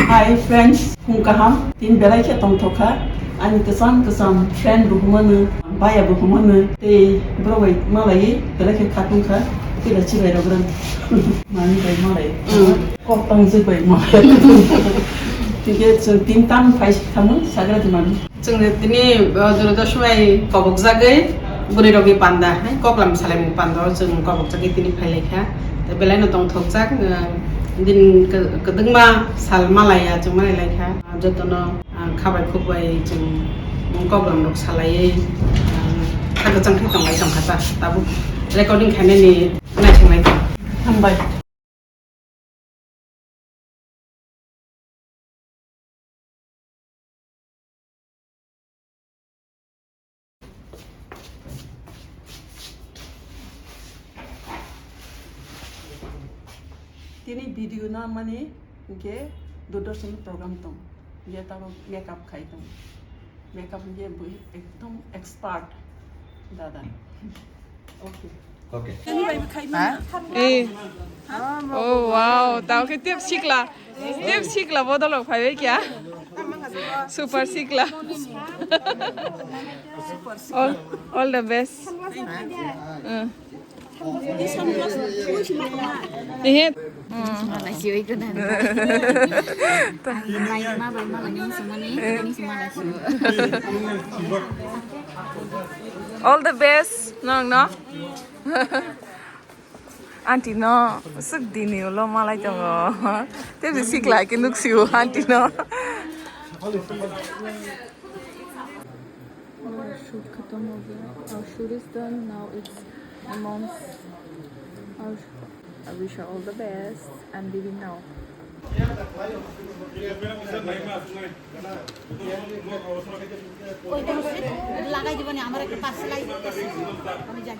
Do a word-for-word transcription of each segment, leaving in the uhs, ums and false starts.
Hi friends, phung kaham, tin belai khe tongthok kha. Ani kwcham kwcham friend bo humano, baya bo humano, tei borok bai malaiwi belai khe khatung kha, tei da chibai rok rang. Mani bai malai. Mm. Kok tang jik bai malai. Tike chwng tin tam phai thangma sagra di mani. Chwng tini, uh, Dura Dosomai kobokjagwi bwrwi rokni panda, hai koklam salaimung panda o chwng kobokjagwi tini phai lai kha. Tei belai no tongthokjak, uh, din kwdwkma sal malaya chwng manwi lai kha. Jotono, ah, khabai khukbai chwng koklam rok salaiwi, ah, kha kwchang khe tonglai tongkha ta, tabuk recording khainani naising lai tong. Hambai. Tini video na mani hingke Doordarshan program tong. Hingke tamo makeup khai tong. Makeup hingke bui ekdom expert dada. Okay. Okay. Ha? Eh. Oh wow, tao ke tiap sikla. Tiap sikla bodol phai kya? Super sikla. All, all the best. Uh. Ehe. All the best, nong no. Aunty no suk dini ulo malai tongo. Te bisi klai ke nuk siu aunty no. Our shoot khatam ho gaya. Our shoot is done. Now it's my mom's. Our, I wish her all the best. I'm leaving now. ওই দেখো, লাগাই দিবনি, আমার একটা parcel I করতেছে, আমি যাই।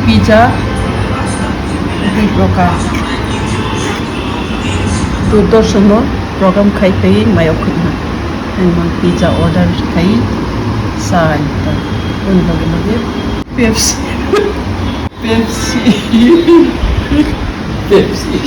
Pizza, dui proka. Doordarshan no program khai tei mayok khwna. Ang mang pizza order khai sa ang ta. Ang lagi lagi Pepsi. Pepsi. Pepsi.